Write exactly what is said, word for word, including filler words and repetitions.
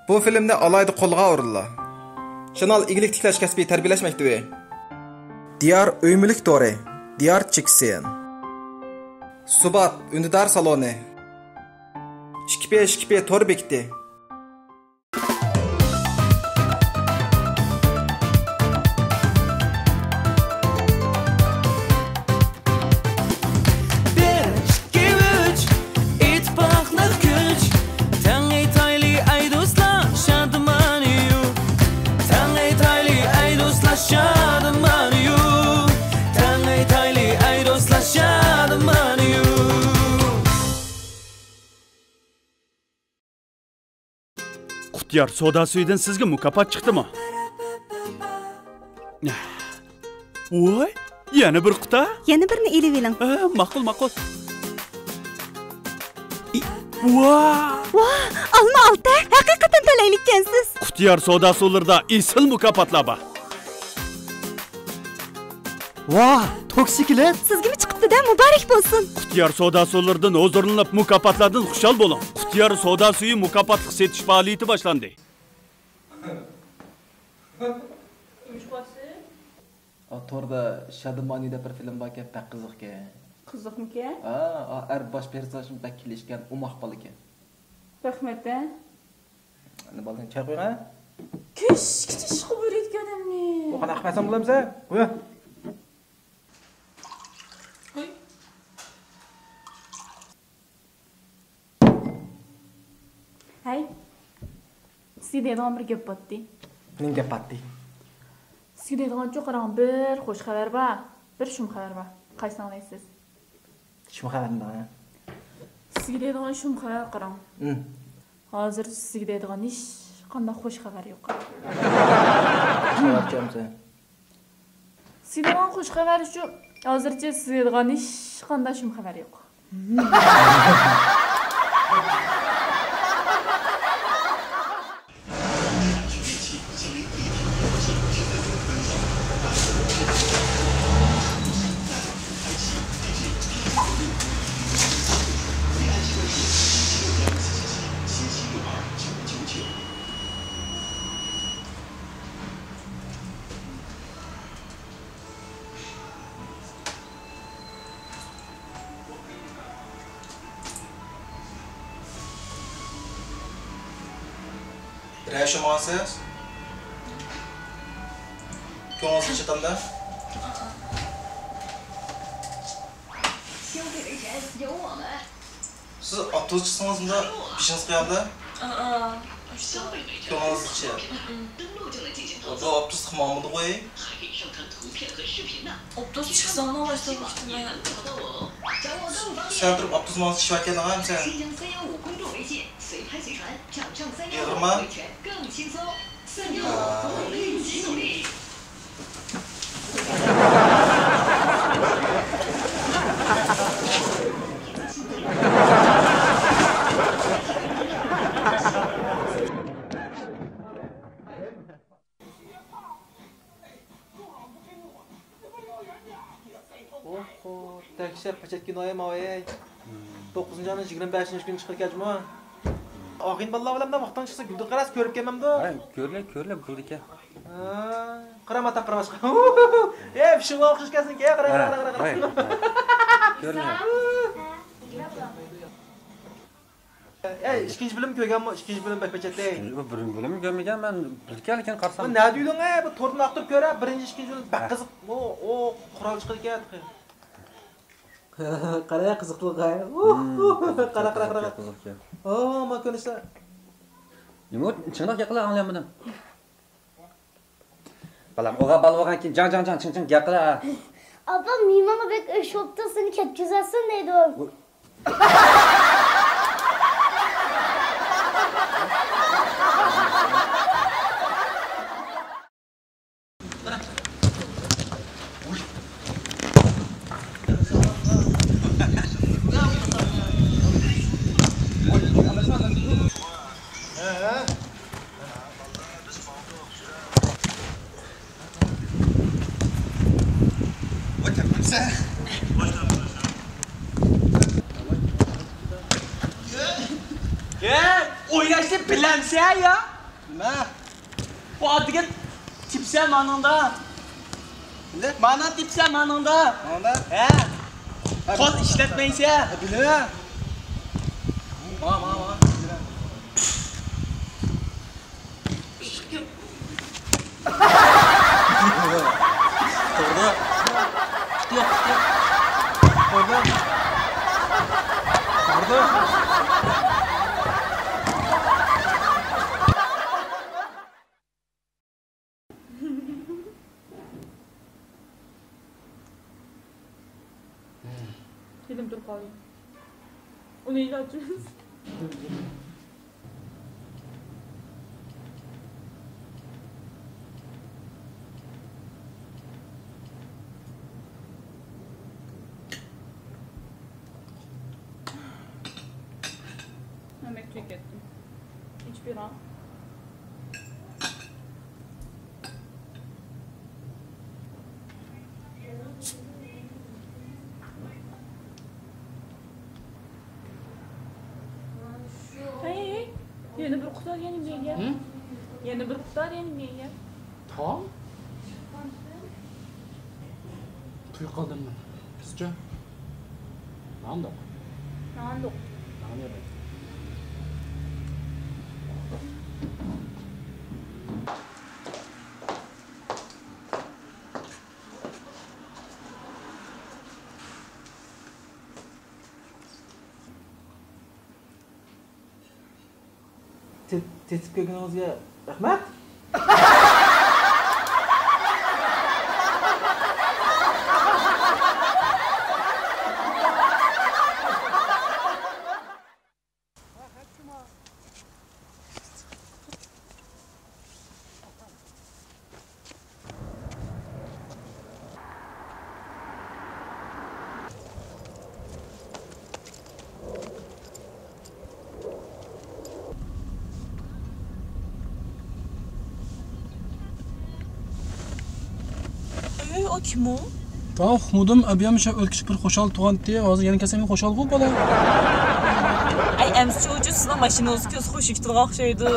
بۇ فىلىمنى ئالاھىدە قوللىغان ئورۇنلار: شىنال ئىگىلىك تىكلەش كەسپىي تەربىيەلەش مەكتىۋى، دىيار ئۆي مۈلۈك تورى، دىيار چىكسىن، سۇبات ئۈندىدار سالونى، ئىككى پى ئىككى پى تور بېكىتى. بىر، ئىككى، ئۈچ، ئىتتىپاقلىق كۈچ. تەڭ ئېيتايلى ئەي دوستلار، شادىمانى يۇ. تەڭ ئېيتايلى ئەي دوستلار، شادىمانى يۇ. تەڭ ئېيتايلى ئەي دوستلار، شادىمانى يۇ. قۇتيار سودا سۈيىدىن سىزگە مۇكاپات چىقتىمۇ؟ ۋاي، يەنە بىر قۇتا؟ يەنە بىرنى ئېلىۋېلىڭ. ئە، ماقۇل، ماقۇل. ئى، ۋا! ۋا، ئالما ئالتە، ھەقىقەتەن تەلەيلىككەنسىز. قۇتيار سودا سۇلىرىدا ئېسىل مۇكاپاتلار بار. ۋاھ، توكسىكلىت! سىزگىمۇ چىقىپتۇ-دە، مۇبارەك بولسۇن! قۇتيار سودا سۇلىرىدىن ھۇزۇرلىنىپ، مۇكاپاتلاردىن خۇشال بولۇڭ! قۇتيار سودا سۈيى مۇكاپاتلىق سېتىش پائالىيىتى باشلاندى. ئا، توردا شادىمانى دەپ بىر فىلىم باركەن، بەك قىزىقكەن. قىزىقمىكەن؟ ھا، ئا، ئەر باش پېرسوناژمۇ بەك كېلىشكەن، ئوماق بالىكەن. رەھمەت، ھە؟ ئەنە بالىنى چاي قويۇڭ، ھە؟ كۈچكىچە ئىشقا بۇيرۇيدىكەن ئادەمنى. ئۇ قانداق قىلسام بولامسەن؟ قويۇڭ. ھەي، سىزگە دەيدىغان بىر گەپ باتتى. نېمە گەپ باتتى؟ سىزگە دەيدىغانچۇ، قاراڭ، بىر خوش خەۋەر بار، بىر شۇم خەۋەر بار. قايسىنى ئاڭلايسىز؟ شۇم خەۋەرنى دەڭ، ھە؟ سىزگە دەيدىغان شۇم خەۋەر، قاراڭ. ھازىر سىزگە دەيدىغان ھېچقانداق خوش خەۋەر يوق. خوش خەۋەر كەمسە؟ سىزگە دەيدىغان خوش خەۋەر شۇ، ھازىرچە سىزگە دەيدىغان ھېچقانداق شۇم خەۋەر يوق. بىرەر ئىش بولمىغانسىز؟ كۆڭلىڭىز تىنچ ئاتامدا؟ سىز ئاپتوبۇس چىقسىڭىز مۇنداق بېشىڭىز قىيامدا؟ كۆڭلىڭىز تىنچ. بۇ ئاپتوبۇس تۇخمامىدىغۇي. ئاپتوبۇس چىقساڭلا باشلاپ كېتىمەن. سەن تۇرۇپ ئاپتوبۇس ماڭسا چىشىۋەتكەن ئەمسەن؟ ئېغىرما؟ ئوھو، دەھشەت، پەچەتكە نايە ماۋۇ، ئەي. توققۇزىنچى ئاينىڭ يىگىرمە بەشىنچى كۈنى چىقىدىكەن جۇمۇ. ئاغىنە بالىلار بىلەن مۇنداق ۋاقتىڭ چىقسا گۈلدۈك قاراس، كۆرۈپ كەلمەمدۇ؟ ھە، كۆرىلە، كۆرۈلە، بۇ گۈلدۈككە. ھە، قارا ماتا قارا باشقا. ئەي، پىشىڭغا ئوخشاش كەلسىنكى، قارا، قارا، قارا، قارا. كۆرۈلە. ئەي، ئىككىنچى بۆلۈم كۆرگەنمۇ؟ ئىككىنچى بۆلۈم بەك پەچەتتەي. ئىككىنچى بۆلۈم، بۆلۈم كۆرمىگەن مەن. بىلىدىكەن، لېكىن قارىسام. بۇ نەدە ئۆيلىرىڭ، ئەي؟ بۇ توردىن ئاختۇرۇپ كۆرە، بىرىنچى، ئىككىنچى بۆلۈم بەك قىزىق. ئۇ، ئۇ، قورال چىقىدىكەن تېخى. قارا، قىزىقلىق، ئەي. قارا، قارا، قارا. قىزىق ئىكەن. ئو، ما كۆرۈشلەر. نېمە، چىڭراق گەپ قىل، ئاڭلىيالمىدىم. بالام، ئوغا بالا بولغان كېيىن جاڭ، جاڭ، جاڭ، چىڭ، چىڭ گەپ قىلە. ئاپام، مېھمانغا بەك ئۆچ بوپتۇ، سېنى كەتكۈزەرسەن دەيدۇ. ياشنى بىلەمسەن يا؟ نېمە؟ ئۇ ئادىگە تېپسە مانىڭدا. نېمە؟ مانا تېپسە مانىڭدا. مانىڭدا؟ ھە. ھە، قول ئىشلەتمەيسە. ھە، بىلىمەن. ما، ما، ما. توغرا. توغرا. توغرا. فىلىم تۇرۇپ قالدى. ئۇنى ئېلان ئاچىمىز. مەن بەك تۈگەپ كەتتىم. ئىچىپ بېرىڭ. ھەي، ھەي، ھەي. يەنە بىر قۇتا يەنە مېگە. ھە؟ يەنە بىر قۇتا يەنە مېگە. تام؟ توي قىلدىم مەن. بىزچە؟ ناندۇق. ناندۇق. نان يەپ. تېتىپ كەلگىنىڭىزگە رەھمەت. ئەي، ئۇ كىم ئۇ؟ تاۋ ئۇقمىدىم، ئەبىيام شۇ ئۆلكىچىك بىر خۇشال تۇغانتى، ھازىر يەنە كەلسەم خۇشالغۇ بالا. ئەي، ئەمىسە ئۇچۇ سىزنىڭ ماشىنىڭىزغا كۆز خۇش كېتىدىغان ئوخشايدۇ.